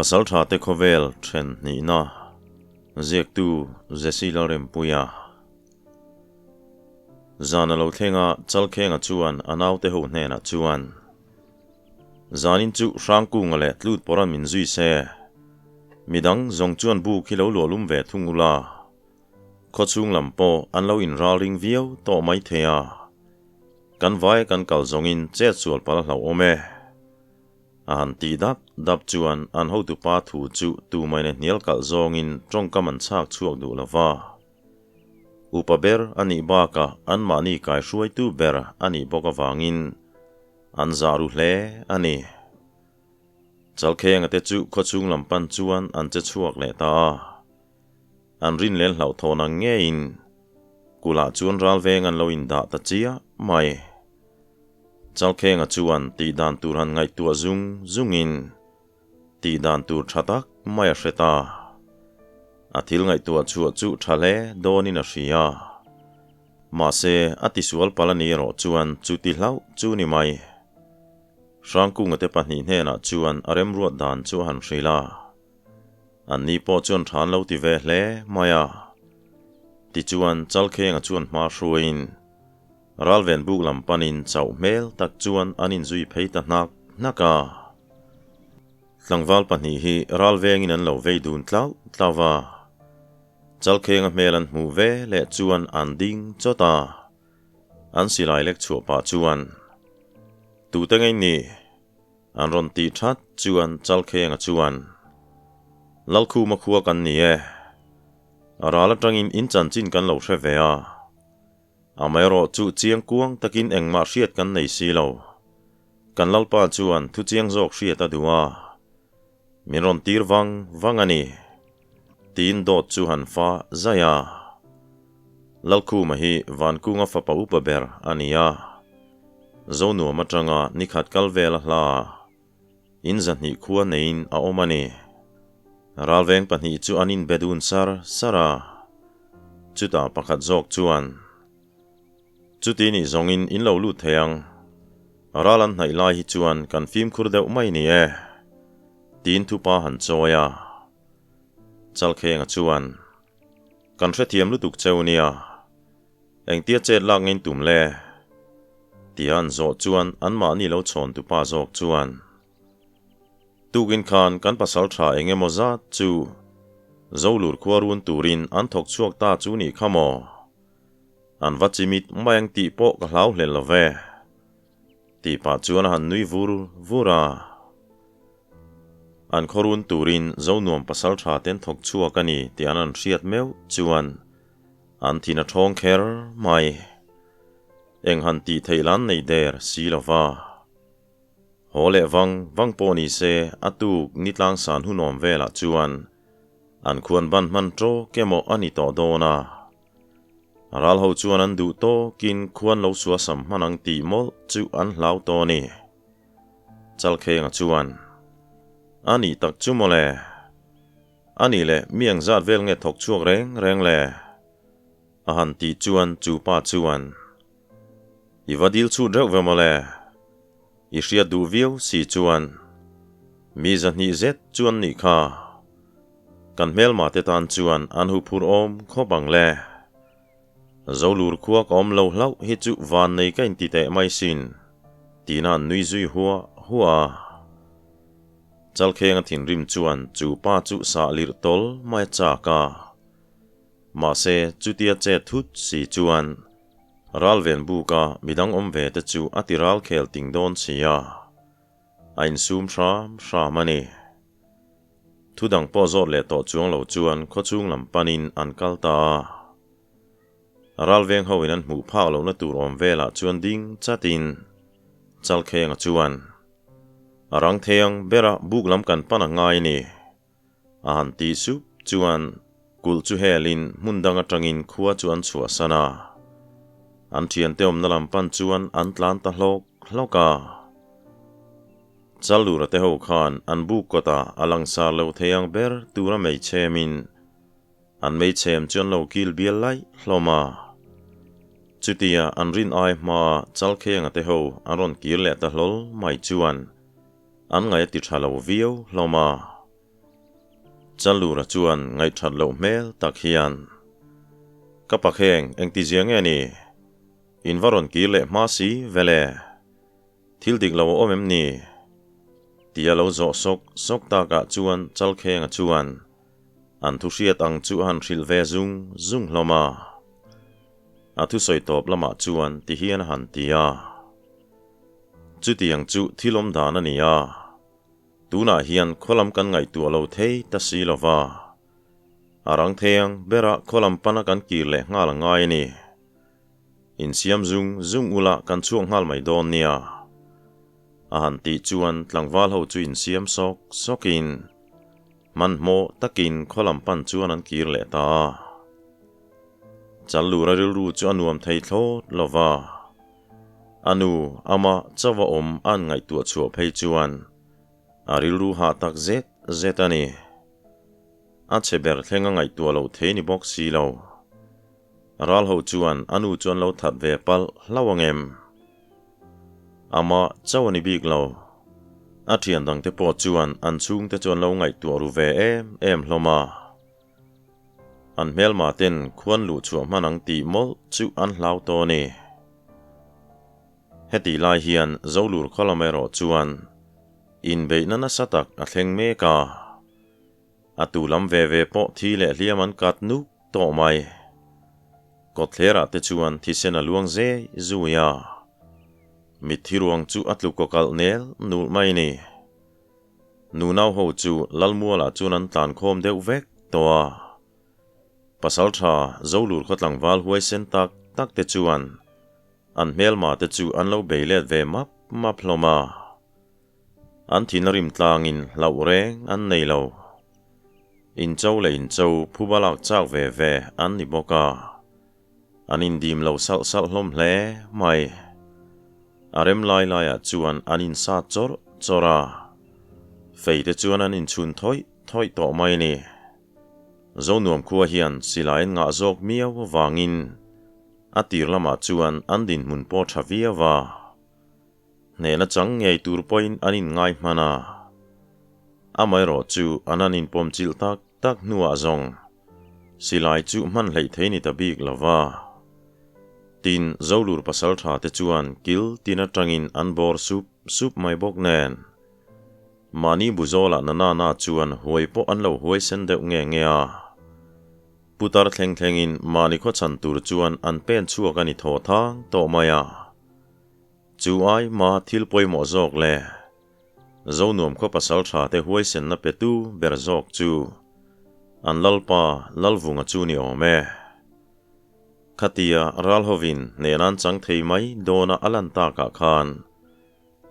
Pasalṭhate khawvel ṭhen hnihna ziaktu Jesse Lalrempuia. Zan a lo thleng a, Chalkhenga chuan a naute ho hnenah chuan, Zanin chu Hrangkunga leh Tlut pawra'n min zui se, midang zawng chuan buk hi lo luahlum ve thung ula, Khawchhung lam pawh an lo inralring viau tawh mai thei a, kan vai kan kal zawngin chet sual palh a hlauhawm e. A han tih dap dap chuan an hotupa thu chu tumaina hnial kalh zawngin tawngkam an chhak chhuak duh lo va. Upa ber a nih bakah anmahni kaihruaitu ber a nih bawk avangin an zah ru hle a ni. Chalkhenga te chu khawchhung lam pan chuan an che chhuak leh ta a. An rin lel hlauhthawn ang ngeiin kulh-ah chuan ralveng an lo indah ta chiah mai. Chalkhenga chuan tih dan tur han ngaihtuah zung zungin tih dan tur tha tak mai a hre ta. A thil ngaihtuah chhuah chu tha hle dawnin a hria. Mahse, a tisual palh a ni erawh chuan chuti hlauh chu ni mai. Hrangkunga te pahnih hnenah chuan a remruat dan chu a han hrilh a. An ni pawh chuan tha an lo ti ve hle mai a. Tichuan, Chalkhenga chuan hma hruaiin Ralven buk lam panin chauh hmel tak chuan an inzui phei ta hnak hnak a. Tlangval pahnih hi Ralvengin an lo vei dun tlauh tlauh a. Chalkhenga hmel an hmuh ve leh chuan an ding chawt a. An silai lek chhuah pah chuan, Tute ngei ni? An rawn tih that chuan Chalkhenga chuan, Lalkhuma khua kan ni e. A ral atangin in chanchin kan lo hre ve a. Amaherawh chu chiang kuang takin engmah hriat kan nei si lo. Kan Lalpa chuan thu chiang zawk hriat a duh a. Min rawn tir vang vang a ni. Tiin dawt chu han fa zai a. Lalkhuma hi Vankunga fapa upa ber a ni a. Zonuam atanga nikhat kal vel a hla a, in zahnih khua neiin a awm a ni. Ralveng pahnih chu an inbe dun sar sar a, chutah pakhat zawk chuan, Chuti nih zawngin in lo lut thei ang, ral an hnaih lai hi chuan kan fimkhur deuh mai ni e, tiin thupa han chawi a. Chalkhenga chuan, Kan hrethiam lutuk cheu nia. Engtia chet lak ngei tum le? Tia an zawh chuan anmahni lo chhawn tupa zawk chuan, Tukin khan kan pasal tha eng emaw zat chu Zolur khua run turin an thawk chhuak ta chu nih kha maw? An va chimit mai ang tih pawh ka hlau hlel lo ve. Tih pah chuan a han nui vur vur a. An khawrun turin Zonuam pasal tha ten thawk chhuak a ni tih an han hriat meuh chuan an thin a thawng kher mai. Eng han tih theih lan nei der si lo va. Haw leh vang vang pawh ni se a tuk ni tlangsan hunawm velah chuan an khuan ban hman tawk emaw a ni tawh dawn a. Ral ho chuan an duh tawkin khuan lo suasam hman ang tih mawlh chu an hlau tawh a ni. Chalkhenga chuan, A nih tak chu mawle. A nih leh mi ang zat vel nge thawk chhuak reng reng le? A han tih chuan chu pa chuan, I va dil chhut reuh ve mawle. I hriat duh viau si chuan mi zahnih zet chuan nih kha. Kan hmelma te tan chuan an huphur awm khawp ang le. Zolur khua ka awm lo hlauh hi chu van nei ka inti teh mai sin, tiin a an nui zui huah huah a. Chalkhenga thinrim chuan chu pa chu sah lirh tawl mai a chak a. Mahse, chutia chet thut si chuan Ralven buka midang awm ve te chu a ti ral khel ting dawn si a, a insum hram hram a ni. Thu dang pawh zawt leh tawh chuang lo chuan khawchhung lam panin an kal ta a. Ralveng hoin an hmuh phak lohna tur awm velah chuan ding chatin Chalkhenga chuan, A rang thei ang bera buk lam kan pan a ngai a ni. A han tih sup chuan kulh chu helin hmun dang atangin khua chu an chhuahsan a. An thiante awmna lam pan chuan an tlan ta hlawk hlawk a. Chalura te ho khan an buk kawtah a langsar lo thei ang ber tura meichhemin an meichhem chu an lo kil bial laih hlawm a. Chutia an rin ai hmaa Chalkhenga te ho an rawn kir leh ta hlawl mai chuan an ngaih a ti tha lo viau hlawm a. Chalura chuan ngaihthat loh hmel tak hian, Ka pakheng engtizia nge ni? In va rawn kir leh hma si vele. Thil dik lo a awm em ni? Tia lo zawh sawk sawk takah chuan Chalkhenga chuan an thu hriat ang chu a han hrilh ve zung zung hlawm a. A thusawi tawp lamah chuan ti hian a han ti a. Chutiang chu thil awm dan a ni a, tunah hian khawlam kan ngaihtuah lo thei ta si lo va. A rang theng berah khawlam pana kan kir leh nghal a ngai a ni. Insiam zung zung ula kan chhuak nghal mai dawn nia. A han tih chuan tlangval ho chu insiam sawk sawkin hmanhmawh takin khawlam pan chuan an kir leh ta a. Chalura rilru chu a nuam thei thlawt lo va. A nu ama chauha awm a an ngaihtuah chhuah phei chuan a rilru hah tak zet zet a ni. A chhe ber thleng a ngaihtuah loh thei ni bawk si lo. Ral ho chuan a nu chu an lo that ve palh hlauh ang em? Amah chauh a ni bik lo. A thian dangte pawh chuan an chhungte chu an lo ngaihtuah ru ve em em hlawm a. An hmelma ten khuan luh chhuah hman ang tih mawlh chu an hlau tawh a ni. Hetih lai hian Zolur khaw lam erawh chuan inbeihna nasa tak a thleng mek a. A tu lam ve ve pawh thi leh hliam an kat nuk tawh mai. Kawtthlerah te chuan thisen a luang zei zui a. Mitthi ruang chu a tlu kawkalh nel nulh mai ni. Nunau ho chu Lalmualah chuan an tlan khawm deuh vek tawh a. Pasaltha Zolur khaw tlangval huaisen tak tak te chuan an hmelma te chu an lo bei let ve map map hlawm a. An thin a rim tlangin hlauh reng an nei lo. Incho leh incho phuba lak chak ve ve an ni bawk a. An indim lo salh salh hlawm hle mai. A rem lai laiah chuan an insat chawrh chawrh a, fei te chuan an inchhun thawih thawih tawh mai a ni. Zonuam khua hian silai an ngah zawk miau avangin a tir lamah chuan an dinhmun pawh tha viau a. Hnehna chang ngei tur pawhin an inngai hman a, amaherawh chu an han inpawmchilh tak tak hnuah zawng silai chu hman hleih thei ni ta bik lo va. Tin, Zolur pasaltha te chuan kil tin atangin an bawr sup sup mai bawk nen. Mahni buzawlah na na na chuan huai pawh an lo huaisen deuh nge nge a. Putar thleng thlengin mahni khawchhan tur chuan an pen chhuak a ni thaw thang tawh mai a. Chu ai ma thil pawimawh zawk le. Zonuam khaw pasal tha te huaisenna petu ber zawk chu an Lalpa Lalvunga chu ni awm e. Khatia ral hovin hnen an chang thei mai dawna a lan takah khan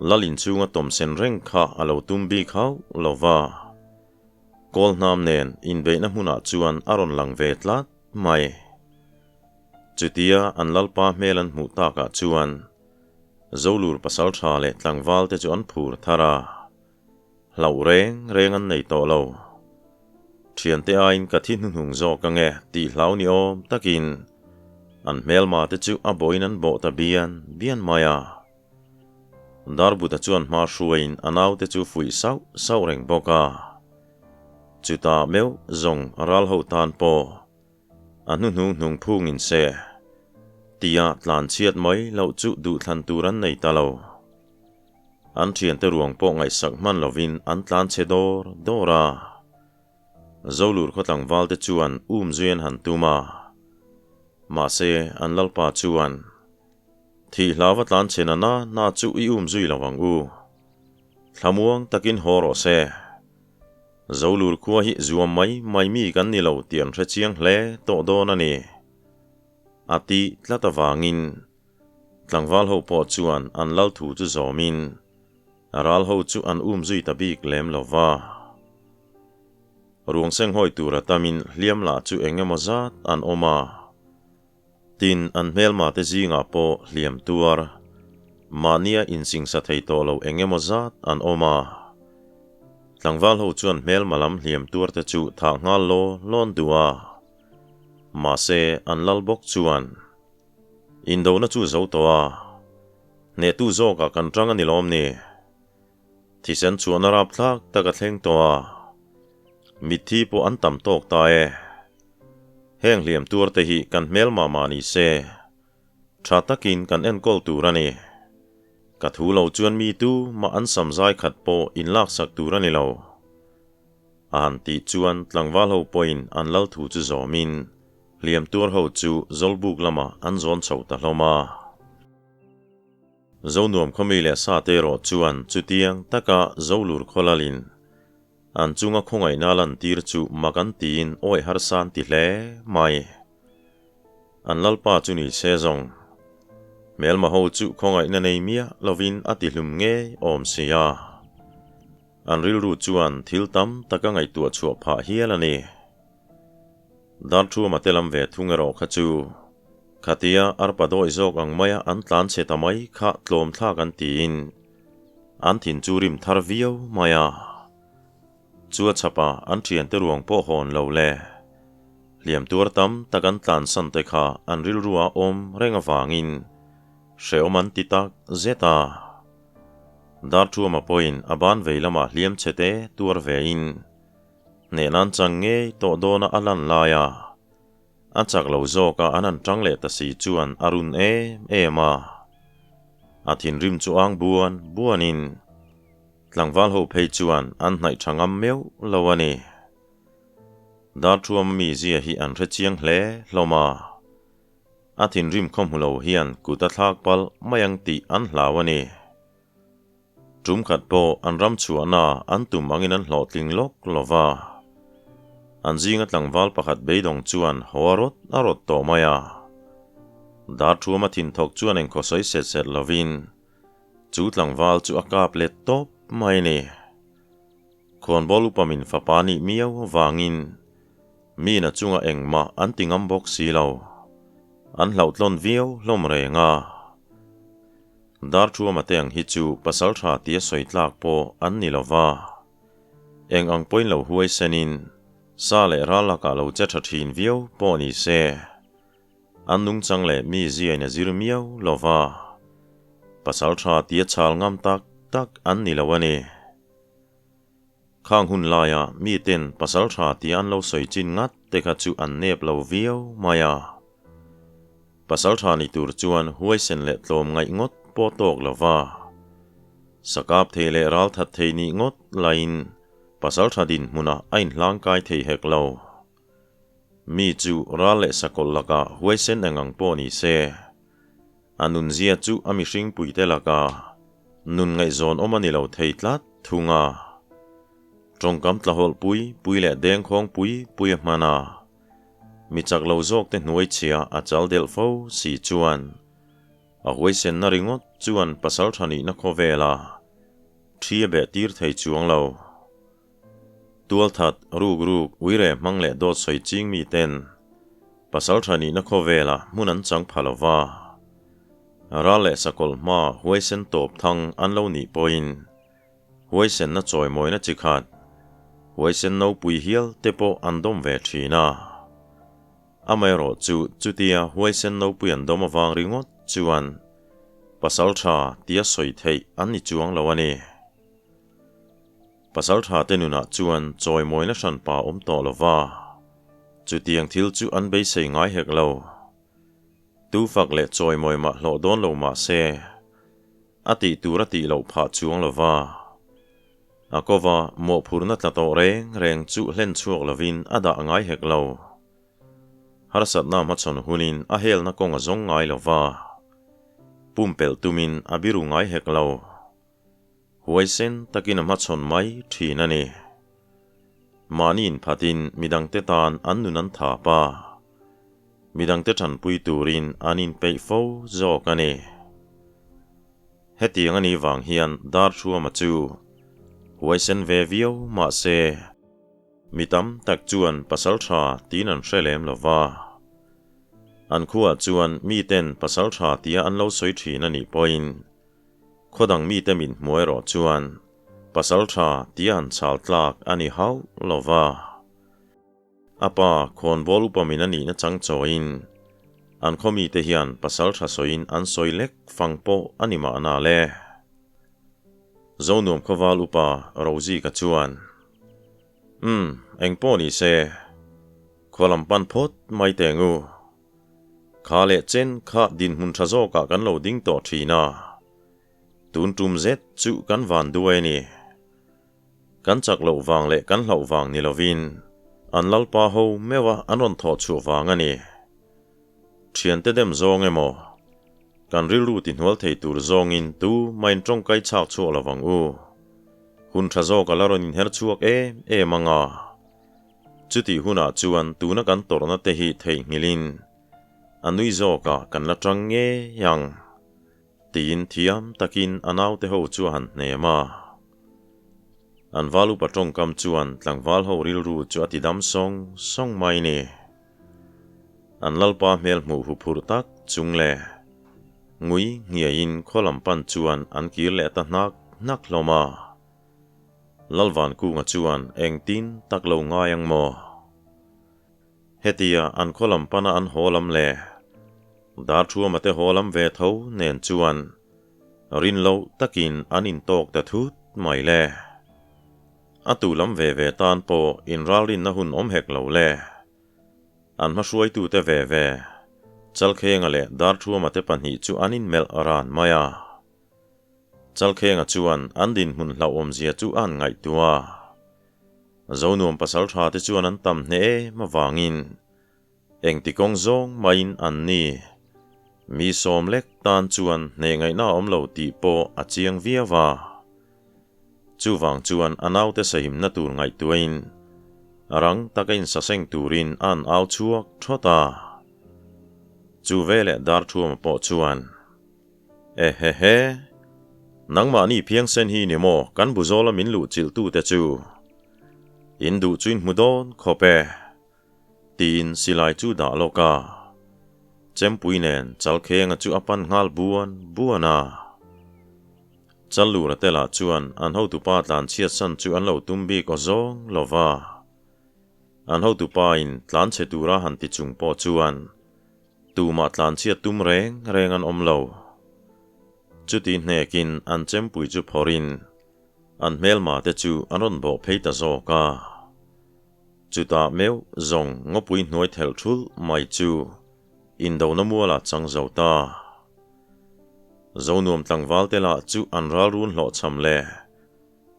Lal inchhunga tawmsen reng kha a lo tum bik hauh lo va. Kawlhnam nen inbeihna hmunah chuan a rawn lang ve tlat mai. Chutia an Lalpa hmel an hmuh takah chuan Zolur pasaltha leh tlangval te chu an phur thar a, hlauh reng reng an nei tawh lo. Thiante aiin ka thi hnuhnung zawk ange tih hlau ni awm takin an hmelma te chu a bawhin an bawh ta bian bian mai a. Darbuta chuan hma hruaiin a naute chu fuih sauh sauh reng bawk a. Chutah meuh zawng ral ho tan pawh A hnuhnung hnung phungin se tia tlan chhiat mai loh chu duhthlan tur an nei ta lo. An thiante ruang pawh ngaihsak hman lovin an tlan chhe dawr dawr a. Zolur khaw tlangvalte chuan um zui an han tum a. Mahse, an lalpa chuan, Thih hlauva tlan chhe na na na chu i um zui lo ang u. Thlamuang takin haw rawh se. Zolur khua hi zuam mai mai mi kan ni lo tih an hre chiang hle tawh dawn a ni. A ti tlat avangin tlangval ho pawh chuan an lal thu chu zawmin ral ho chu an um zui ta bik lem lo va. Ruang senghawi tura tamin hliam lah chu eng emaw zat an awm a. Tin, an hmelma te zingah pawh hliam tuar, mahnia insingsa thei tawh lo eng emaw zat an awm a. Tlangval ho chuan hmelma lam hliam tuar te chu thah nghal law lawn duh a. Mahse, an lal bawk chuan, Indona chu zo tawh a, hnehtu zawkah kan tang a ni lawm ni? Thisen chuan a rapthlak tak a thleng tawh a. Mitthi pawh an tam tawk ta e. Heng hliam tuar te hi kan hmelma mah ni se, tha takin kan enkawl tur a ni. Ka thu lo chuan mi tu mah an sam zai khat pawh in laksak tur a ni lo. A han tih chuan tlangval ho pawhin an lal thu chu zawmin hliam tuar ho chu Zawlbuk lamah an zawn chho ta hlawm a. Zonuam khawmi leh sate erawh chuan chutiang taka Zolur khaw lalin an chunga khawngaihna lantir chu mak an tiin awih harsa an ti hle mai. An lalpa chu ni se zawng. Hmelma ho chu khawngaihna nei miah lovin a ti hlum ngei awm si a. An rilru chuan thil tam tak a ngaihtuah chhuah phah hial a ni. Darthuama te lam ve thung erawh kha chu khatia arpa dawi zawk ang maia an tlan chhe ta mai kha tlawm thlak an tiin an thin chu rim thar viau mai a. Chu a chhapa an thiante ruang pawh hawn lo le. Hliam tuar tam tak an tlansan te kha an rilrua awm reng avangin hrehawm an ti tak zet a. Darthuama pawhin a ban vei lamah hliam chhe te tuar vein hnehna an chang ngei tawh dawna a lan lai a. A chak lo zawk a an han tang leh ta si chuan a run em em a. A thinrim chu ang buan buanin tlangval ho phei chuan an hnaih tha ngam meuh lo a ni. Darthuama mizia hi an hre chiang hle hlawm a. A thinrim khaw hmu lo hian kut a thlak palh mai ang tih an hlau a ni. Tum khat pawh an ram chhuahna an tum angin an hlawhtling lawk lo va. An zinga tlangval pakhat beidawng chuan haw a rawt a rawt tawh mai a. Darthuama thinthawk chuan engkhaw sawi set set lovin chu tlangval chu a kap let tawp mai a ni. Khawnbawl upa min fapa nih miau avangin mi na chunga engmah an ti ngam bawk si lo. An hlauhtlawn viau hlawm reng a. Darthuama te ang hi chu pasal tha tia sawi tlak pawh an ni lo va. Eng ang pawhin lo huai senin sa leh ral lakah lo che tha thin viau pawh ni se, an nungchang leh mi ziain a zir miau lo va. Pasal tha tia chhal ngam tak tak an ni lo a ni. Khang hun laia miten pasal tha tia an lo sawi chin ngat te kha chu an nep lo viau mai a. Pasal tha ni tur chuan huaisen leh tlawm ngaih ngawt pawh tawk lo va. Sakap thei leh ral that thei nih ngawt laiin pasal tha dinhmunah a inhlangkai thei hek lo. Mi chu ral leh sakawlh lakah huaisen eng ang pawh ni se, a nunzia chu a mihring puite lakah nun ngaihzawn awm a ni lo thei tlat thung a. Tawngkam tlahawlh pui pui leh dengkhawng pui pui a hman a, mi chak lo zawk te hnuai chhia a chal delh fo si chuan a huaisenna ringawt chuan pasal tha nihna khawvela thi a beh tir thei chuang lo. Tualthat, ruk ruk, uire hmang leh dawt sawi ching mi ten pasal tha nihna khawvela hmun an chang pha lo va. Ral leh sakawlh hma huaisen tawp thang an lo nih pawhin huaisenna chawimawina chi khat, huaisen nopui hial te pawh an dawm ve thin a. Amaherawh chu chutia huaisen nopui an dawm avang ringawt chuan pasal tha tia sawi theih an ni chuang lo a ni. Pasal tha te nunah chuan chawimawina hranpa awm tawh lo va, chutiang thil chu an beisei ngai hek lo. Tu fak leh chawimawi mah hlawh dawn lo mah se, a tih tur a tih loh phah chuang lo va. A kova mawhphurhna tla tawh reng reng chu hlen chhuak lovin a dah ngai hek lo. Harsatna hmachhawn hunin a helna kawng a zawng ngai lo va, pumpelh tumin a biru ngai hek lo. Huaisen takin a hmachhawn mai thin a ni. Mahni inphatin midangte tan an nun an thap a, midangte tanpui turin an inpeih fo zawk a ni. Hetiang a nih vang hian Darthuama chu huaisen ve viau mah se, mi tam tak chuan pasal tha tiin an hre lem lo va. An khuaah chuan miten pasal tha tia an lo sawi thin a nih pawhin, Khaw dang mite min hmu erawh chuan pasal tha tia han chhal tlak a ni hauh lo va. A pa khawnbawl upa min a nihna chang chawiin an khaw mite hian pasal tha sawiin an sawi lek fang pawh a ni mahna le. Zonuam khawval upa Rozika chuan. Umm, eng pawh ni se, khaw lam pan phawt mai teh ang u. Kha leh chen kha dinhmun tha zawkah kan lo ding tawh thin a, tun tum zet chu kan van duai a ni. Kan chak loh vang leh kan hlauh vang ni lovin an lalpa ho meuh a an rawn thawh chhuah vang a ni. Thiante dem zawng emaw, kan rilru ti hnual thei tur zawngin tu main tawngkai chhak chhuak lo vang u. Hun tha zawk a la rawn inher chhuak em em ang a. Chutih hunah chuan tuna kan tawrhna te hi theihnghilhin a nui zawkah kan la tang ngei ang. Tiin thiam takin a naute ho chu a han hnem a. An val upa tawngkam chuan tlangval ho rilru chu a ti dam sawng sawng mai ni. An lalpa hmel hmuh hu phurh tak chung leh ngui nghiaiin khaw lam pan chuan an kir leh ta hnak hnak hlawm a. Lalvankunga chuan engtin tak lo ngai ang maw? Hetia an khaw lam pana an haw lam leh Darthuama te haw lam ve tho nen chuan rin loh takin an intawk ta thut mai le. A tu lam ve ve tan pawh inralrinna hun awm hek lo le. An hmahruaitute ve ve, Chalkhenga leh Darthuama te pahnih chu an inmelh ran mai a. Chalkhenga chuan an dinhmun hlauhawmzia chu a han ngaihtuah a. Zonuam pasal tha te chuan an tam hneh em avangin engti kawng zawng maiin an ni. Mi sawm lek tan chuan hneh ngaihna a awm lo tih pawh a chiang viau a. Chuvang chuan a naute sahimna tur ngaihtuahin rang taka insaseng turin a an au chhuak thawt a. Chu veleh Darthuama pawh chuan. Ehehe. Nangmahni phiangsen hi ni maw kan buzawla min luh chilh tute chu? In duh chu in hmu dawn khawp e. Tiin silai chu dah lawk a. Chempui nen Chalkhenga chu a pan nghal buan buan a. Challura te lah chuan an hotupa tlanchhiat san chu an lo tum bik aw zawng lo va. An hotupa in tlanchhe tura han ti chung pawh chuan Tumah tlanchhiat tum reng reng an awm lo. Chuti hnekin an chempui chu phawrhin an hmelma te chu an rawn bawh phei ta zawk a. Chutah meuh zawng ngawpui hnuai thelh thulh mai chu indona mualah chang zo ta. Zonuam tlangval te lah chu an ralrun hlawhchham le.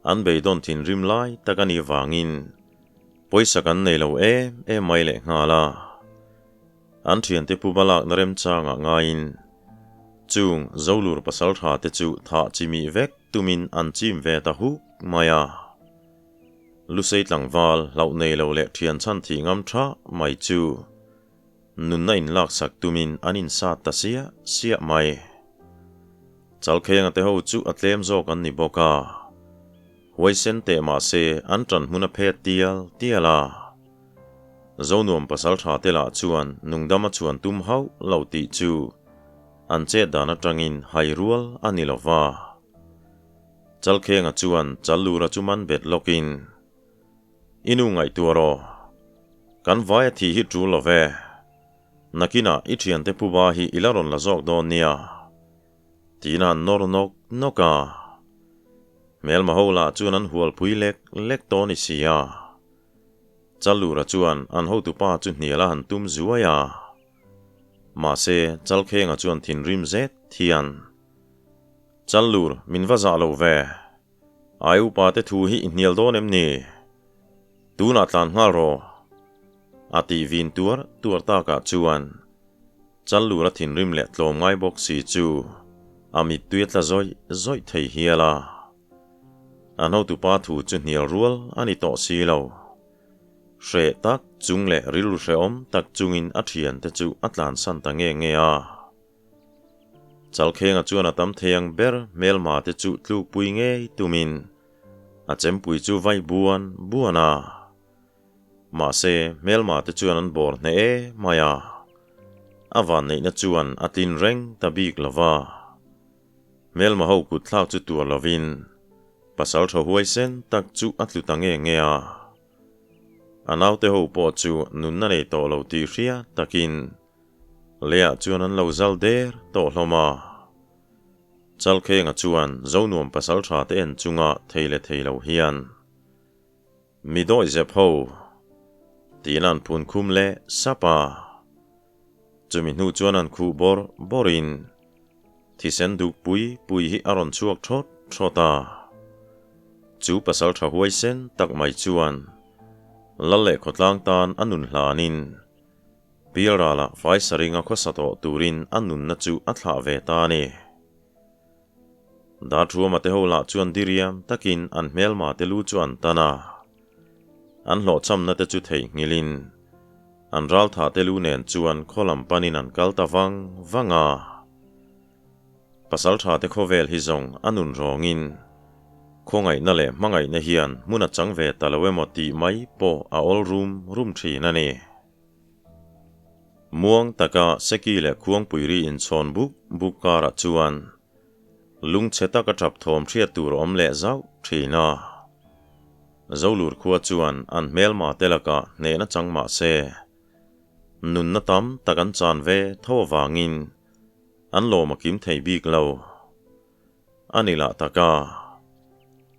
An beidawn thinrim lai tak a nih vangin pawisa kan nei lo em em mai lehnghal a. An thiante pu balakna remchangah ngaiin chung Zolur pasal tha te chu thah chimih vek tumin an chim ve ta huk mai a. Lusei tlangval hlauh nei lo leh thian chhan thih ngam tha mai chu nunna inlaksak tumin an insat ta siah siah mai. Chalkhenga te ho chu a tlem zawk an ni bawk a, huaisen teh mah se an ṭan hmun a phet tial tial a. Zonuam pasal tha te lah chuan nungdam a chhuan tum hauh lo tih chu an chet dan atangin hai rual a ni lo va. Chalkhenga chuan Challura chu man bet lawkin, I nu ngaihtuah rawh, kan vai a thih hi tul lo ve. Nakinah i thiante puba hi i la rawn la zawk dawn nia. Tiin a han nawr nawk nawk a. Hmelma ho lah chuan an hualpui lek lek tawh a ni si a. Challura chuan an hotupa chu hnial a han tum zuai a. Mahse, Chalkhenga chuan thinrim zet hian, Challur, min va zah lo ve. Ai upa te thu hi i hnial dawn em ni? Tunah tlan nghal rawh. A tih vin tuar tuar takah chuan Challura thinrim leh tlawm ngai bawk si chu a mittui a tla zawih zawih thei hial a. An hotupa thu chu hnial rual a ni tawh si lo. Hreh tak chung leh rilru hrehawm tak chungin a thiante chu a tlansan ta nge nge a. Chalkhenga chuan a tam thei ang ber hmelma te chu tlukpui ngei tumin a chempui chu vai buan buan a. Mahse hmelma te chuan an bawr hneh e mai a. A vanneihna chuan a tlin reng ta bik lo va. Hmelma ho kut thlak chu tuar lovin pasal tha huaisen tak chu a tlu ta nge nge a. A naute ho pawh chu nunna nei tawh lo tih hriat takin Leiah chuan an lo zal der tawh hlawm a. Chalkhenga chuan Zonuam pasal tha te en chunga thei leh thei lo hian. Mi dawihzep ho! Tiin an phun khum leh sap a. Chumi hnu chuan an khuh bawrh bawrhin thisen duk pui pui hi a rawn chhuak thawt thawt a. Chu pasal tha huaisen tak mai chuan Lal leh khawtlang tan a nun hlanin Pialralah Faisaringa khawsa tawh turin a nunna chu a thlah ve ta a ni. Darthuama te ho lah chuan diriam takin an hmelma te lu chu an tan a. An hlawhchhamna te chu theihnghilhin an raltha te lu nen chuan khaw lam panin an kal ta vang vang a. Pasaltha te khawvel hi zawng a nun rawngin khawngaihna leh hmangaihna hian hmun a chang ve ta lo emaw tih mai pawh a awl rum rum thin a ni. Muang taka Seki leh Khuangpuiri inchhawn buk buk karah chuan lungchhe taka tap thawm hriat tur a awm leh zauh thin a. Zolur khua chuan an hmelma te lakah hnehna chang mah se, nunna tam tak an chan ve tho avangin an lawm a kim thei bik lo. A ni lah tak a.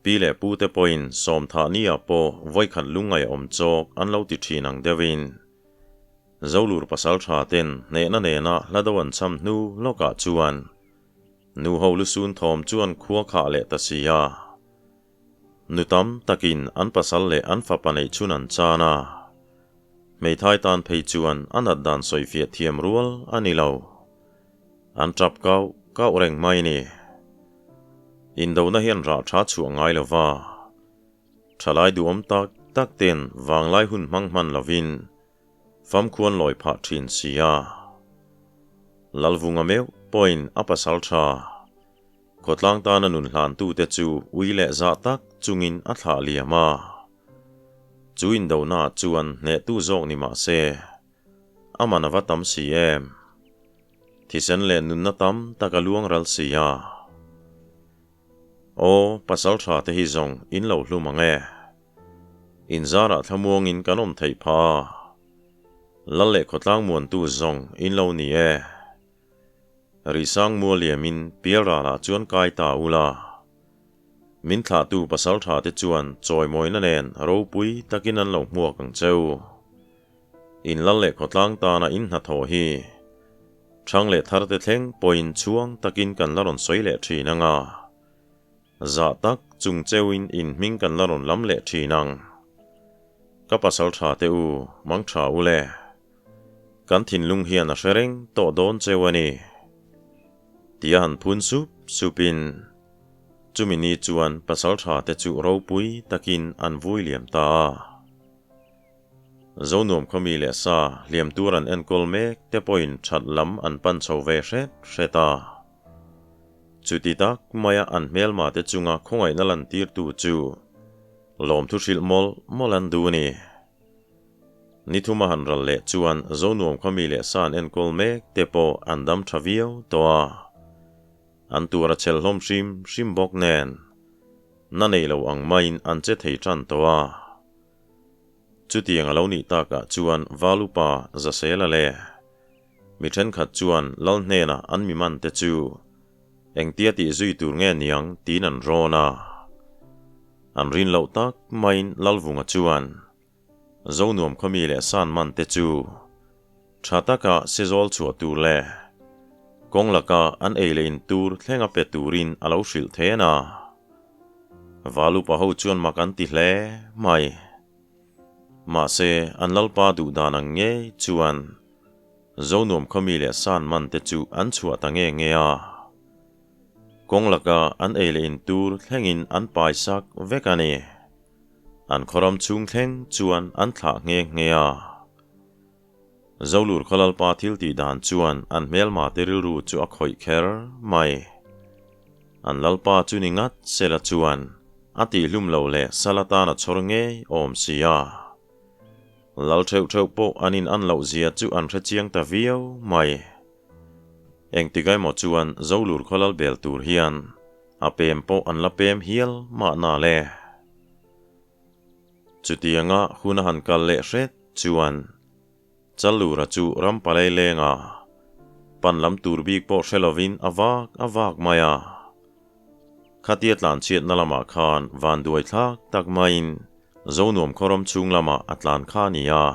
Pi leh pu te pawhin sawmthah ni ah pawh vawikhat lungngaih awm chawk an lo ti thin ang deuhin Zolur pasal tha ten hnehna nena hla do an cham hnu lawkah chuan nu ho lusun thawm chuan khua khah leh ta si a. Nu tam takin an pasal leh an fapa neih chhun an chan a. Hmeithai tan phei chuan a nat dan sawifiah thiam rual a ni lo. An tap kauh kauh reng mai ni. Indona hian rah tha chhuah ngai lo va. Thalai duhawm tak tak ten vanglai hun hmang hman lovin famkhuan lawi phah thin si a. Lalvunga meuh pawhin a pasal tha. Khawtlang tana nun hlantute chu ui leh zah tak chungin a thlah liam a. Chu indona chuan hnehtu zawk ni mah se, a man a va tam si em? Thisen leh nunna tam tak a luang ral si a. Aw, pasal tha te hi zawng in lo hlum ang e. In zarah thlamuangin kan awm theih phah a. Lal leh khawtlang muantu zawng in lo ni e. Risang mualiamin pialralah chuan kai ta ula. Min thlahtu pasal tha te chuan chawimawina nen ropui takin an lo hmuak ang cheu. In lal leh khawtlang tana in hnathawh hi Thang leh thar te thleng pawhin chhuang takin kan la rawn sawi leh thin ang a, zah tak chung cheuin in hming kan la rawn lam leh thin ang. Ka pasal tha te u, mang tha u le. Kan thinlung hian a hre reng tawh dawn cheu a ni. Tia han phun sup supin chumi ni chuan pasal tha te chu ropui takin an vui liam ta a. Zonuam khawmi leh sa hliam tur an enkawl mek te pawhin that lam an pan chho ve hret hret a. Chuti tak maia an hmelma te chunga khawngaihna lantirtu chu lawmthu hrilh mawlh mawlh an duh a ni. Ni thuma han ral leh chuan Zonuam khawmi leh sa an enkawl mek te pawh an dam tha viau tawh a. An tur a chhel hlawm hrim hrim bawk nen na nei lo ang maiin an che thei tan tawh a. Chutiang a lo nih takah chuan Valupa Zasela leh mi thenkhat chuan Lal hnenah an mi man te chu engtia tih zui tur nge niang tiin an rawn a. An rin loh tak maiin Lalvunga chuan Zonuam khawmi leh san man te chu tha taka sezawl chhuah tur leh kawng laka an ei leh in tur thlenga pe turin a lo hrilh then a. Valupa ho chuan mak an ti hle mai. Mahse, an Lalpa duh dan ang ngei chuan Zonuam khawmi leh san man te chu an chhuah ta nge nge a. Kawng laka an ei leh in tur thlengin an paisak vek a ni. An khawram chhung thleng chuan an thlah nghe nghe a. Zolur khaw Lalpa thil tih dan chuan an hmelma te rilru chu a khawih kher mai. An Lalpa chu ni ngat sela chuan a tihhlum lo leh sal atan a chhawr ngei awm si a. Lal theuh theuh pawh an in an loh zia chu an hre chiang ta viau mai. Engtik emaw chuan Zolur khaw Lal bel tur hian a pem pawh an la pem hial mahna le. Chutianga hun a han kal leh hret chuan Challura chu ram palai lenga pan lam tur bik pawh hre lovin a vak a vak mai a. Khatia tlanchhiatna lamah khan vanduai thlak tak maiin Zonuam khaw ram chhung lamah a tlan kha a ni a.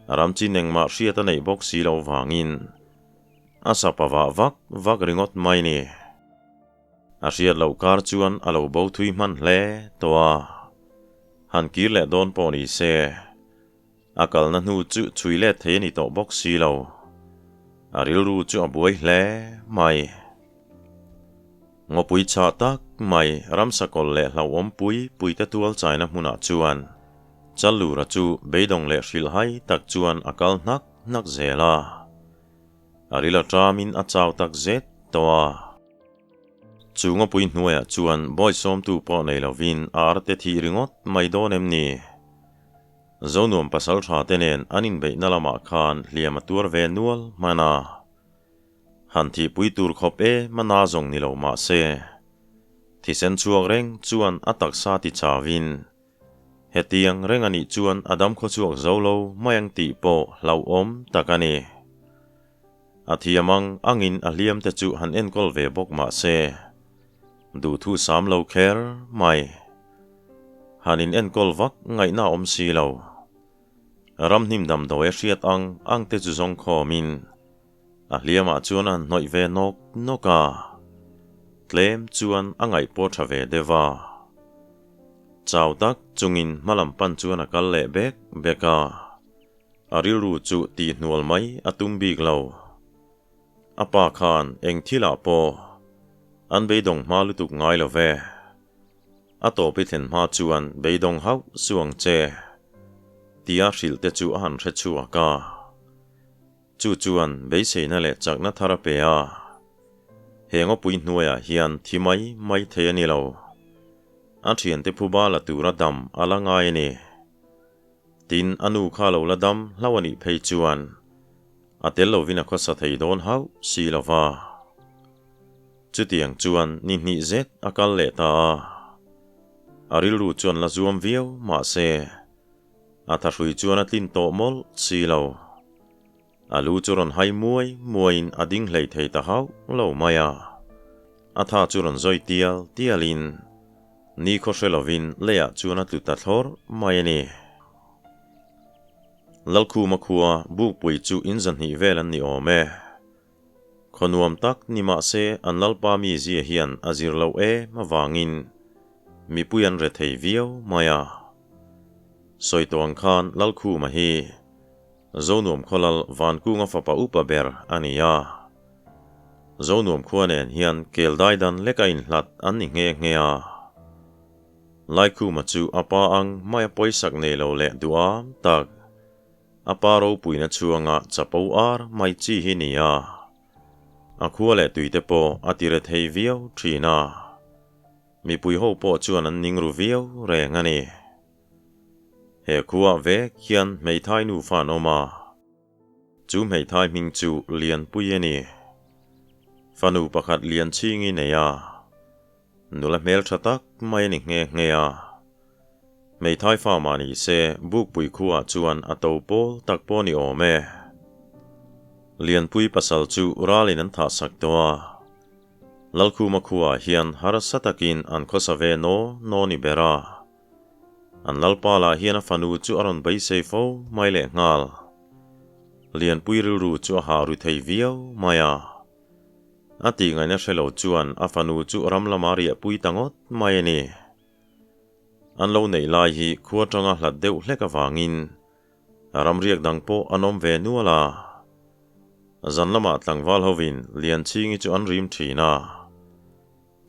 Ram chin engmah hriat a neih bawk si loh vangin a sapa vah vak vak ringawt mai ni. A hriat loh kar chuan a lo bo thui hman hle tawh a, han kir leh dawn pawh ni se, a kalna hnu chu chhui let thei a ni tawh bawk si lo. A rilru chu a buai hle mai. Ngawpui chhah tak mai ramsa kawlh leh hlauhawm pui pui te tual chaina hmunah chuan Challura chu beidawng leh hrilhhai tak chuan a kal hnak hnak zel a. A ril a ṭamin a chau tak zet tawh a. Chu ngawpui hnuaiah chuan bawi sawmtu pawh nei lovin a arte thih ringawt mai dawn em ni? Zonuam pasal ṭha te nen an inbeihna lamah khan hliam a tuar ve nual hman a. Han thihpui tur khawp e mana zawng ni lo mah se, thisen chhuak reng chuan a taksa ti chauin Hetiang reng a nih chuan a dam khawchhuak zo lo mai ang tih pawh hlauhawm tak a ni. A thiam ang angin a hliam te chu han enkawl ve bawk mah se, duhthu sam lo kher mai. Han in enkawl vak ngaihna a awm si lo. Ramhnim damdawi a hriat ang ang te chu zawng khawmin a hliamah chuan a han hnawih ve nawk nawk a, tlem chuan a ngaih pawh tha ve deuh a. Chau tak chungin hmalam pan chuan a kal leh bek bek a, a rilru chu tihhnual mai a tum bik lo. A pa khan eng thilah pawh an beidawng hma lutuk ngai lo ve. A tawp i thlen hma chuan beidawng hauh suh ang che, tia hrilh te chu a han hre chhuak a. Chu chuan beiseina leh chakna thar a pe a, he ngawpui hnuaiah hian thi mai mai thei a ni lo. A thiante phuba la tura dam a la ngai a ni. Tin, a nu kha lo la dam hlauh a nih phei chuan a tel lovin a khawsa thei dawn hauh si lo va. Chutiang chuan ni hnih zet a kal leh ta a, a rilru chuan la zuam viau mah se, A thahrui chuan a tlin tawh mawlh si lo. A lu chu rawn hai muai muaiin a ding hlei thei ta hauh lo mai a. A tha chu rawn zawi tial tialin ni khaw hre lovin leiah chuan a tlu ta thlawr mai a ni. Lalkhuma khua Bukpui chu in zahnih vel an ni awm e. Khaw nuam tak ni mah se an Lalpa mizia hian a zir loh em avangin mipui an re thei viau mai a. Sawi tawh ang khan Lalkhuma hi Zonuam khaw lal Vankunga fapa upa ber a ni a. Zonuam khua nen hian kel daidan leka inhlat an ni nghe nghe a. Laikhuma chu a pa ang mai a pawisak nei lo leh duham tak. A pa ropuina chhuanga chapo ar mai chi hi ni a, a khua leh tuite pawh a ti re thei viau thin a, mipui ho pawh chuan an ning ru viau reng a ni. He khuaah vek hian hmeithai nufa an awm a, chu hmeithai hming chu Lianpui a ni. Fanu pakhat Lianchhingi nei a, nula hmeltha tak mai a ni nghe nghe a. Hmeithai fa mah ni se Bukpui khuaah chuan a to pawl tak pawh a ni awm e. Lianpui pasal chu ralin an thah sak tawh a. Lalkhuma khuaah hian harsa takin an khawsa ve naw naw ni ber a. An lalpa lah hian a fanu chu a rawn beisei fo mai lehnghal. Lianpui rilru chu a hah ru thei viau mai a. A tih ngaihna hre lo chuan a fanu chu ram lama riahpui ta ngawt mai a ni. An lo neih lai hi khua tanga hlat deuh hlek avangin ramriak dang pawh an awm ve nual a. Zan lamah tlangval hovin Lianchhingi chu an rim thin a.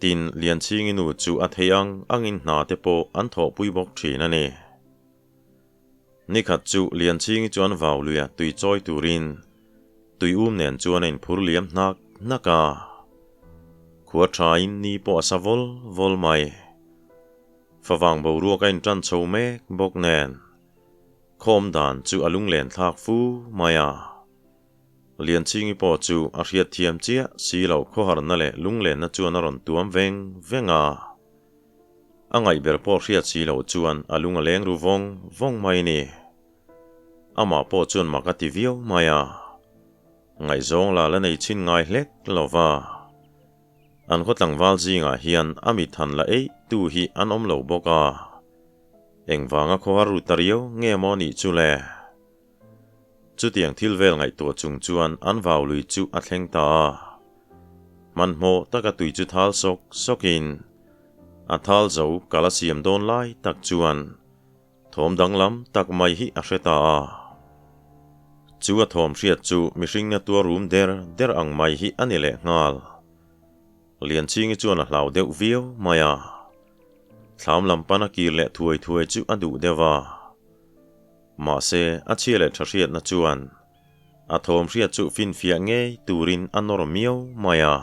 Tin, Lianchhingi nu chu a thei ang angin hna te pawh an thawhpui bawk thin a ni. Nikhat chu Lianchhingi chu an vau lui a tui chawi turin tui um nen chuan a inphur liam hnak hnak a. Khua thain ni pawh a sa vawl vawl mai. Favang boruak a intan chho mek bawk nen khawm dan chu a lunglen thlak fu mai a. Lianchhingi pawh chu a hriatthiam chiah si lo khawharna leh lunglenna chuan a rawn tuam veng veng a. A ngaih ber pawh hriat si loh chuan a lung a leng ru vawng vawng mai a ni. Amah pawh chuan mak a ti viau mai a. Ngaihzawng la la nei chhin ngai hlek lo va. An khaw tlangval zingah hian a mit han la eih tu hi an awm lo bawk a. Engvanga khawhar ru ta riau nge maw nih chu le? Chutiang thil vel ngaihtuah chung chuan an vau lui chu a thleng ta a. Hmanhmawh taka tui chu thal sawk sawkin a thal zo kal a siam dawn lai tak chuan thawm danglam tak mai hi a hre ta a. Chu a thawm hriat chu mihring na tuar rum der der ang mai hi a ni lehnghal. Lianchhingi chuan a hlau deuh viau mai a. Thlam lam pana kir leh thuai thuai chu a duh deuh a. Mahse, a chhia leh tha hriatna chuan a thawm hriat chu finfiah ngei turin a nawr miau mai a.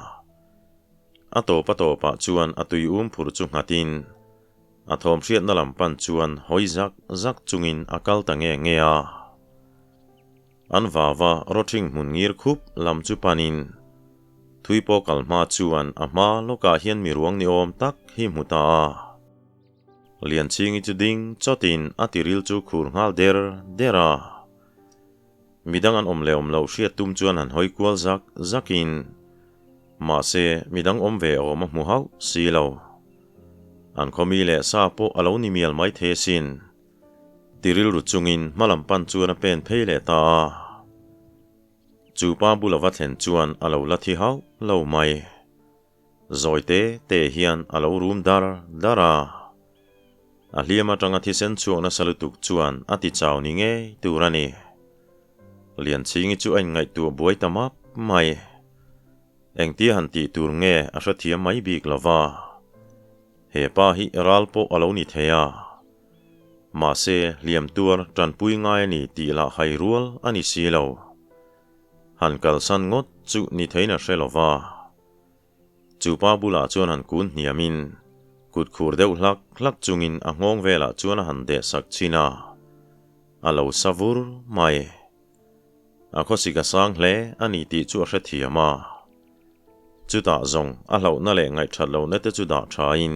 A tawp a tawpah chuan a tui um phur chu nghatin a thawm hriatna lam pan chuan hawi zak zak chungin a kal ta nge nge a. An vava rawthing hmun ngir khup lam chu panin thui pawh kal hma chuan a hma lawkah hian mi ruang ni awm tak hi hmu ta a. Lianchhingi chu ding chawtin a tiril chu khur nghal der der a. Midang an awm leh awm loh hriat tum chuan han hawi kual zak zakin mahse midang awm ve awm a hmu hauh si lo. An khawmi leh sa pawh a lo ni mial mai thei asin. Ti rilru chungin hmalam pan chuan a pen phei leh ta a. Chu pa bula va thlen chuan a lo la thi hauh lo mai. Zawi te te hian a lo rum dar dar a. A hliam atanga thisen chhuak nasa lutuk chuan a ti chau ni ngei tur a ni. Lianchhingi chu a inngaihtuah buai ta map mai. Engtia han tih tur nge a hrethiam mai bik lo va. He pa hi ral pawh a lo ni thei a. Mahse, hliam tuar tanpui ngai a ni tih lah hai rual a ni si lo. Han kalsan ngawt chu ni theiin a hre lo va. Chu pa bulah chuan han kun hniamin, kut khur deuh hlak hlak chungin a nghawng velah chuan a han deh sak chin a. A lo sa vur mai. A khawsik a sang hle a ni tih chu a hrethiam a. Chutah zawng a hlauhna leh ngaihthat lohna te chu dah thain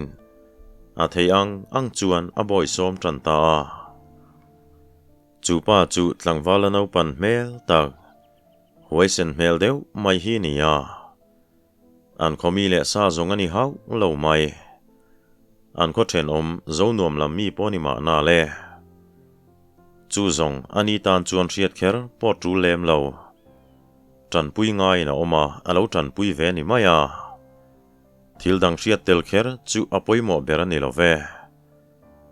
a thei ang ang chuan a bawi sawm tan ta a. Chu pa chu tlangvala naupan hmel tak, huaisen hmel deuh mai hi ni a. An khawmi leh sa zawng a ni hauh lo mai. An khaw thenawm zo nuam lam mi pawh ni mahna le. Chu zawng a ni tan chuan hriat kher pawh tul lem lo. Tanpui ngaiin a awm a, a lo tanpui ve ni mai a. Thil dang hriat tel kher chu a pawimawh ber a ni lo ve.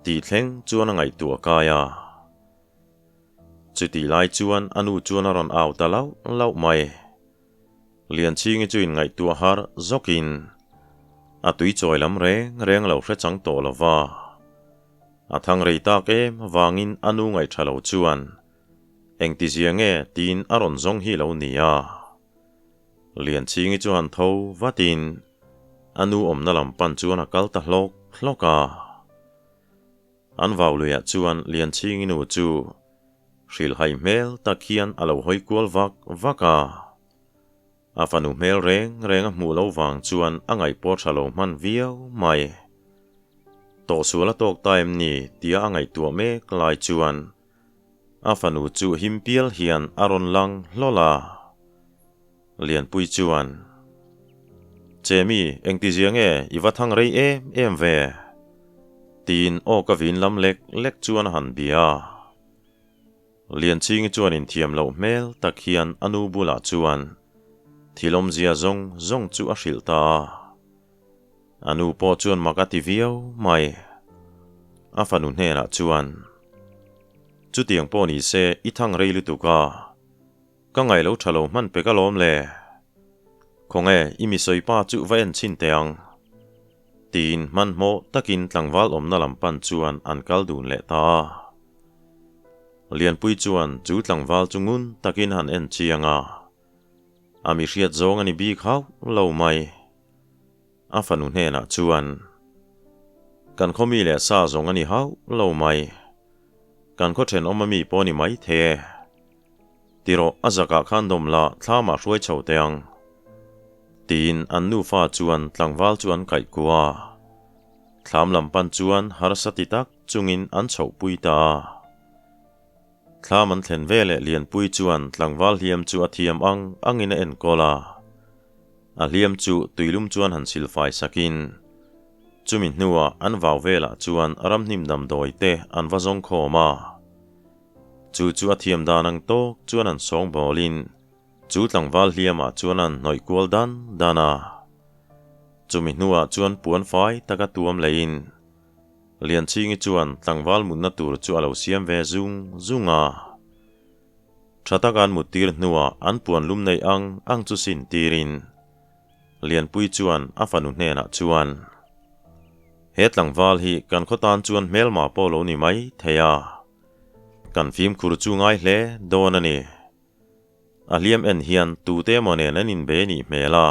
Tih thleng chuan a ngaihtuah kai a. Chutih lai chuan a nu chuan a rawn au ta lauh lauh mai. Lianchhingi chu inngaihtuah har zawkin a tui chawi lam reng reng lo hre chang tawh lo va. A thang rei tak em vangin a nu ngaihṭha lo chuan Engtizia nge tiin a rawn zawng hi lo ni a. Lianchhingi chu han tho vatin a nu awmna lam pan chuan a kal ta hlawk hlawk a. An vau luiah chuan Lianchhingi nu chu hrilhhai hmel tak hian a lo hawi kual vak vak a. A fanu hmel reng reng a hmuh loh vang chuan a ngaih pawh tha lo hman viau mai. Tawhsual a tawk ta em ni tia a ngaihtuah mek lai chuan A fanu chu him pial hian a rawn lang hlawl a. Lianpui chuan, Chemi, engtizia nge i va thang rei em em ve? Tiin aw ka vin lam lek lek chuan a han bia a. Lianchhingi chuan inthiam loh hmel tak hian a nu bulah chuan thil awmzia zawng zawng chu a hrilh ta a. A nu pawh chuan mak a ti viau mai. A fanu hnenah chuan, Chutiang pawh ni se i thang rei lutuk a, ka ngaih lo tha lo hman pek alawm le. Khawnge i misawi pa chu va en chhin teh ang. Tiin hmanhmawh takin tlangval awmna lam pan chuan an kal dun leh ta a. Lianpui chuan chu tlangval chu ngun takin han en chiang a. A mi hriat zawng a ni bik hauh lo mai. A fanu hnenah chuan, Kan khaw mi leh sa zawng a ni hauh lo mai. Kan khaw thenawm a mi pawh a ni mai thei e. Ti rawh, a zakah khan dawm la, thlamah hruai chho teh ang. Tiin an nufa chuan tlangval chu an kaih kua a. Thlam lam pan chuan harsa ti tak chungin an chhohpui ta a. Thlam an thlen veleh Lianpui chuan tlangval hliam chu a thiam ang angin a enkawl a. A hliam chu tuilum chuan han silfai sakin, Chumi hnuah an vau velah chuan ramhnim damdawi te an va zawng khawm a. Chu chu a thiam dan ang tawk chuan an sawng bawlin chu tlangval hliamah chuan an hnawih kual dan dan a. Chumi hnuah chuan puan fai taka tuam leiin Lianchhingi chuan tlangval mutna tur chu a lo siam ve zung zung a. Tha taka an muttir hnuah an puan lum neih ang ang chu sin tirin Lianpui chuan a fanu hnenah chuan, He tlangval hi kan khaw tan chuan hmelma pawh lo ni mai thei a, kan fimkhur chu ngai hle dawn a ni. A hliam en hian tute emaw nen an inbe nih hmel a,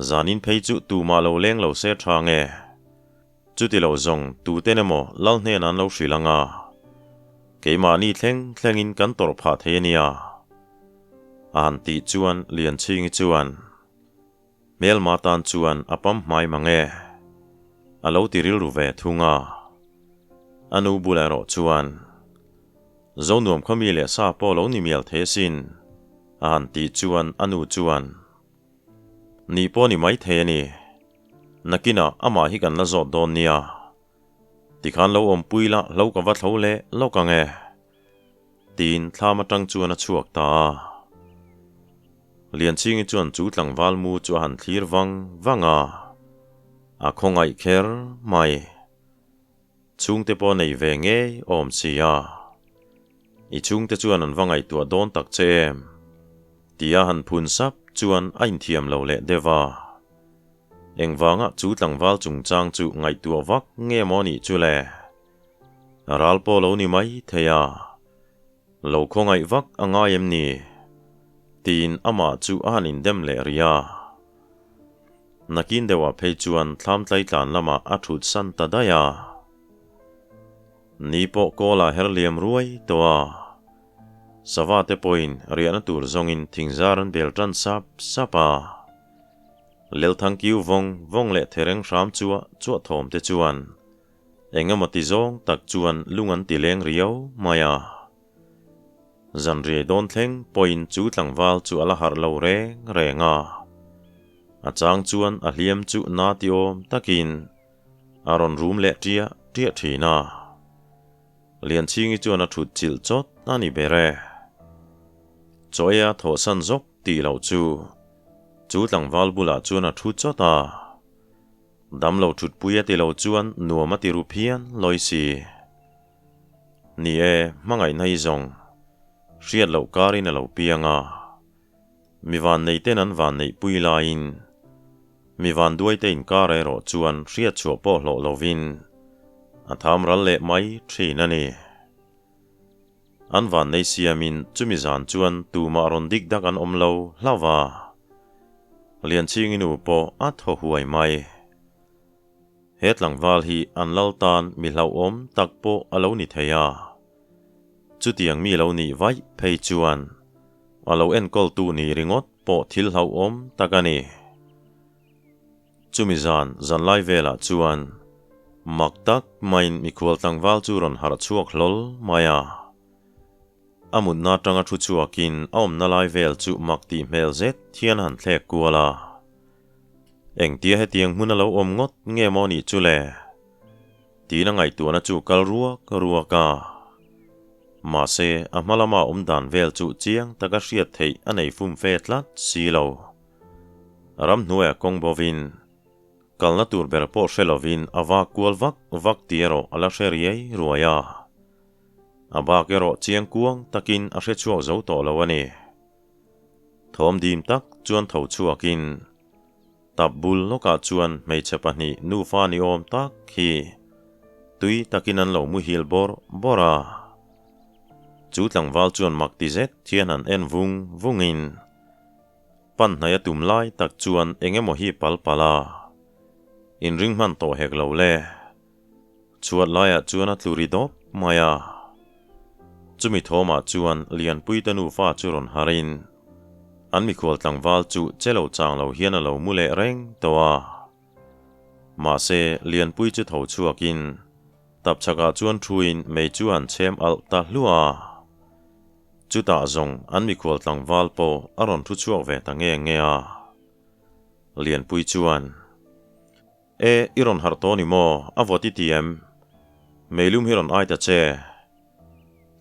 zanin phei chu tumah lo leng lo se tha nge? Chuti lo zawng tuten emaw lal hnenah an lo hrilh ang a, keimahni thleng thlengin kan tawrh phah thei a nia. A han tih chuan Lianchhingi chuan, Hmelma tan chuan a pam hmai mang e, a lo ti rilru ve thung a. A nu bulah erawh chuan, Zonuam khaw mi leh sa pawh lo ni mial thei asin, a han tih chuan a nu chuan, Nih pawh ni mai thei a ni. Nakinah amah hi kan la zawt dawn nia. Tikhan lo awmpui la hlo ka va thlo leh lawk ang e. Tiin thlam atang chuan a chhuak ta a. Lianchhingi chuan chu tlangval mu chu a han thlir vang vang a, a khawngaih kher mai. Chhungte pawh nei ve ngei awm si a. I chhungte chuan an va ngaihtuah dawn tak che em? Tia han phun sap chuan a inthiam lo leh deuh a. Engvanga chu tlangval chungchang chu ngaihtuah vak nge maw nih chu le? Ral pawh lo ni mai thei a, lo khawngaih vak a ngai em ni? Tiin amah chu a han indem leh rih a. Nakin deuhah phei chuan thlam tlaitlan lamah a thut san ta daih a. Ni pawh kawlah her liam ruai tawh a. Sava te pawhin riahna tur zawngin thingzar an bel tan sap sap a. Lelthang kiu vawng vawng leh thereng hram chuah chuah thawm te chuan eng emaw ti zawng tak chuan lung an ti leng riau mai a. Zanriai dawn thleng pawhin chu tlangval chu a la harh lo reng reng a. A chang chuan a hliam chu na ti awm takin a rawn rum leh ṭiah ṭiah ṭhin a. Lianchhingi chuan a ṭhut chilh chawt a ni ber e. Chaw eia thawhsan zawk tih loh chu chu tlangval bulah chuan a ṭhu chawt a. Damlo ṭhutpui a ti lo chuan nuam a ti ru phian lawi si. Ni e, hmangaihna hi zawng hriat loh karin a lo piang a. Mi vanneih ten an vanneih pui laiin mi vanduai te inkar erawh chuan hriat chhuah pawh hlawh lovin a tham ral leh mai thin a ni. An vannei siamin chumi zan chuan tumah rawn dik dak an awm lo hlauh va, Lianchhingi nu pawh a thaw huai mai. He tlangval hi an lal tan mi hlauhawm tak pawh a lo ni thei a. Chutiang mi lo nih vaih phei chuan a lo enkawltu ni ringawt pawh thil hlauhawm tak a ni. Chumi zan zanlai velah chuan mak tak maiin mikhual tlangval chu rawn harh chhuak hlawl mai a. A mutna atanga thu chhuakin a awmna lai vel chu mak tih hmel zet hian a han thlek kual a. Engtia hetiang hmun a lo awm ngawt nge maw nih chu le? Tiin a ngaihtuahna chu kal ruak ruak a. Mahse, a hma lama awm dan vel chu chiang taka hriat theih a nei fum fe tlat si lo. Ramhnuaia kawng bovin, kalna tur ber pawh hre lovin a vak kual vak vak tih erawh a la hre riai ruai a. A bak erawh chiang kuang takin a hre chhuak zo tawh lo a ni. Thawm dim tak chuan tho chhuakin tap bul lawkah chuan hmeichhe pahnih nufa ni awm tak hi tui takin an lo muhil bawrh bawrh a. Chu tlangval chuan mak ti zet hian han en vung vungin pan hnai a tum lai tak chuan eng emaw hi pal pal a, inring hman tawh hek lo le. Chhuat laiah chuan a tlu ri dawp mai a. Chumi thawmah chuan Lianpuite nufa chu rawn harin an mikhual tlangval chu che lo chang lo hian a lo mu leh reng tawh a. Mahse, Lianpui chu tho chhuakin tapchhakah chuan thuin mei chu an chhem alh ta hluah a. Chutah zawng an mikhual tlangval pawh a rawn thu chhuak ve ta nge nge a. Lianpui chuan. E, i rawn harh tawh ni maw? A vawt i ti em? Meilum hi rawn ai ta che.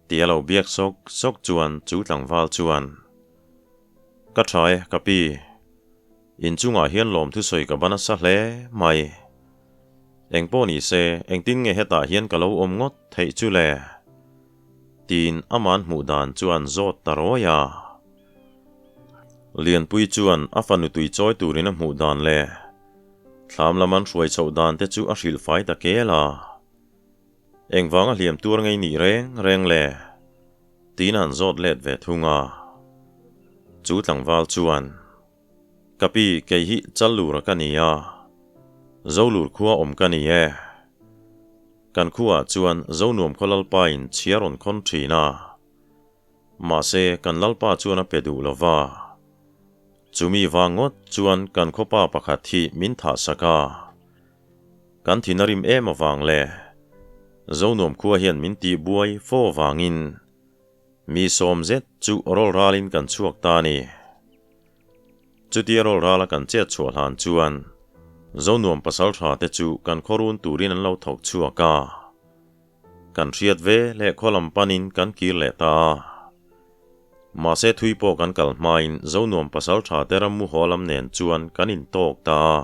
Ti a lo biak sawk sawk chuan chu tlangval chuan, Ka tha e, ka pi. Inchungah hian lawmthu sawi ka ban nasa hle mai. Engpawh ni se, engtin nge hetah hian ka lo awm ngawt theih chu le? Tiin aman hmuh dan chuan zawt ta rawi a. Lianpui chuan a fanu tui chawi turin a hmuh dan leh thlam lam an hruai chhoh dan te chu a hrilh fai ta kel a. Engvanga hliam tuar ngei nih reng reng le? Tiin an zawt let ve thung a. Chu tlangval chuan, Ka pi, kei hi Challura ka ni a, Zolur khua awm ka ni e. Kan khuaah chuan Zonuam khaw Lalpain chhia rawn khawn thin a. Mahse, kan Lalpa chuan a pe duh lo va. Chumi vang ngawt chuan kan khawpa pakhat hi min thahsak a. Kan thin a rim em avang leh Zonuam khua hian min tih buai fo avangin mi sawm zet chu rawl ralin kan chhuak ta a ni. Chutia rawl rala kan chet chhuah hlan chuan Zonuam pasal tha te chu kan khaw run turin an lo thawk chhuak a. Kan hriat ve leh khaw lam panin kan kir leh ta a. Mahse thui pawh kan kal hmain Zonuam pasal tha te rammu haw lam nen chuan kan intawk ta a.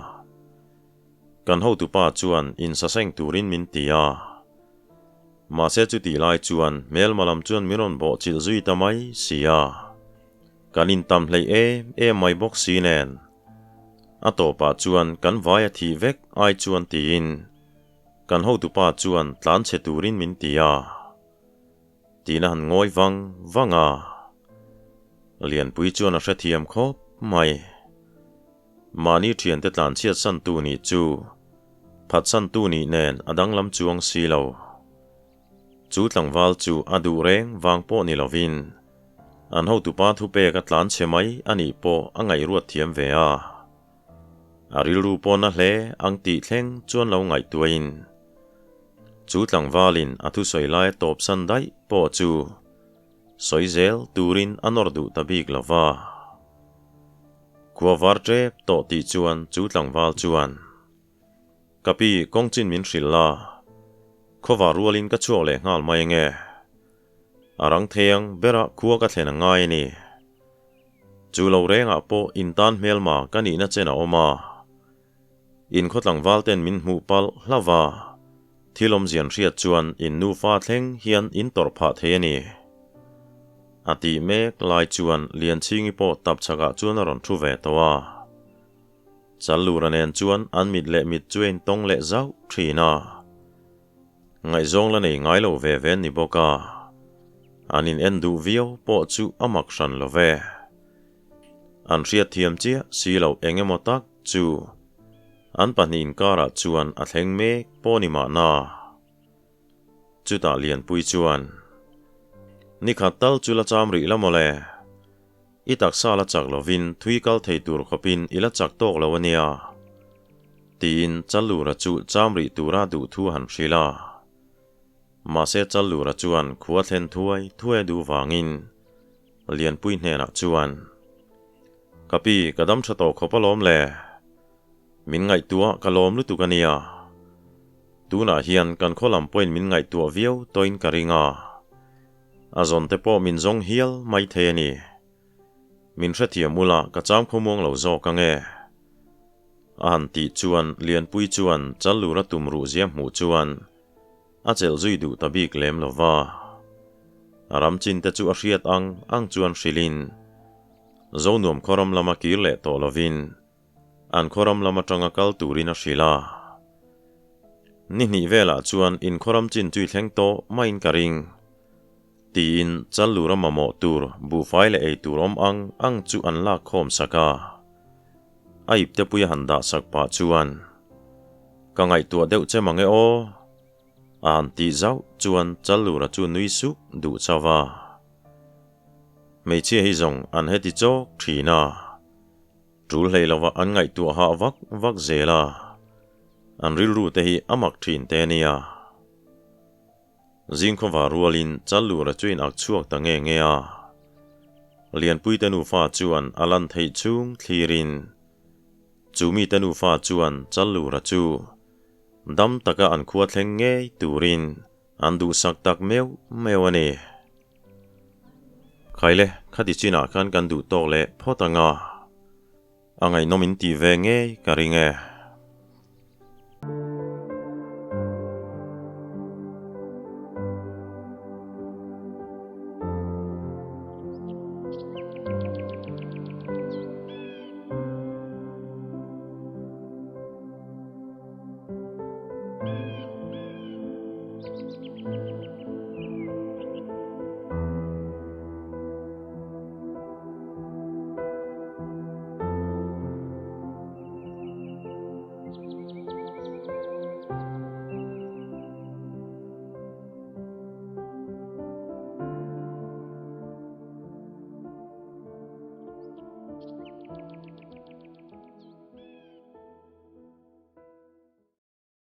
Kan hotupa chuan insaseng turin min ti a. Mahse chutih lai chuan hmelma lam chuan min rawn bawh chilh zui ta mai si a. Kan intam hleih em em mai bawk si nen. A tawpah chuan kan vai a thih vek ai chuan tiin kan hotupa chuan tlan chhe turin min ti a. Tiin a han ngawi vang vang a. Lianpui chuan a hrethiam khawp mai. Mahni thiante tlan chhiat san tu nih chu phat san tu nih nen a danglam chuang si lo. Chu tlangval chu a duh reng vang pawh ni lovin an hotupa thupek a tlan chhe mai a nih pawh a ngaihruat thiam ve a. A rilru pawh na hle ang tih thleng chuan lo ngaihtuahin chu tlangvalin a thusawi lai a tawp san daih pawh chu Sawi zel turin a nawr duh ta bik lo va. Khua var tep tawh tih chuan chu tlangval chuan, Ka pi, kawng chin min hrilh la, khawva rualin ka chhuak leh nghal mai ange. A rang thei ang berah khua ka thlen a ngai a ni. Chu lo rengah pawh intan hmelma ka nihna chen a awm a. In khaw tlangval ten min hmuh palh hlauh va, thil awmzian hriat chuan in nufa thleng hian in tawrh phah thei a ni. A tih mek lai chuan Lianchhingi pawh tap chhakah chuan a rawn thu ve tawh a. Challura nen chuan an mit leh mit chu a intawng leh zauh thin a. Ngaihzawng la nei ngai lo ve ve an ni bawk a, an in en duh viau pawh chu a mak hran lo ve. An hriatthiam chiah si loh eng emaw tak chu an pahnih inkarah chuan a thleng mek pawh ni mahna. Chutah Lianpui chuan, Nikhat tal chu la cham rih la mawle. I taksa la chak lovin thui kal thei tur khawpin i la chak tawk lo a nia, tiin Challura chu cham rih tura duh thu a han hrilh a. Mahse Challura chuan khua thlen thuai thuai a duh vangin Lianpui hnenah chuan, Ka pi, ka dam tha tawh khawp alawm le. Min ngaihtuah ka lawm lutuk a nia. Tunah hian kan khaw lam pawhin min ngaihtuah viau tawhin ka ring a. A zawn te pawh min zawng hial mai thei a ni. Min hrethiam ula ka cham khawmuang lo zawk ang e. A han tih chuan Lianpui chuan Challura tum ruh zia hmuh chuan A chelh zui duh ta bik lem lo va. A ram chin te chu a hriat ang ang chuan hrilhin Zonuam khawram lama kir leh tawh lovin an khawram lam atanga kal turin a hrilh a. Ni hnih velah chuan in khawram chin chu i thleng tawh maiin ka ring, tiin Challura mamawh tur buhfai leh ei tur awm ang ang chu an lak khawm sak a. A iptepui a han dah sak pah chuan, Ka ngaihtuah deuh che mang e aw? A han tih zauh chuan Challura chu nui suk duh chauh a. Hmeichhia hi zawng an heti chawk thin a, tul hlei lova an ngaihtuah hah vak vak zel a, an rilru te hi a mak thin te ania. Zingkhawva rualin Challura chu in ak chhuak ta nge nge a. Lianpuite nufa chuan a lan theih chhung thlirin. Chu mite nufa chuan Challura chu dam taka an khua thleng ngei turin an duhsak tak meuh meuh a ni. Khaile, khati chinah khan kan duh tawk leh phawt ang a, a ngaihnawm in tih ve ngei ka ring e.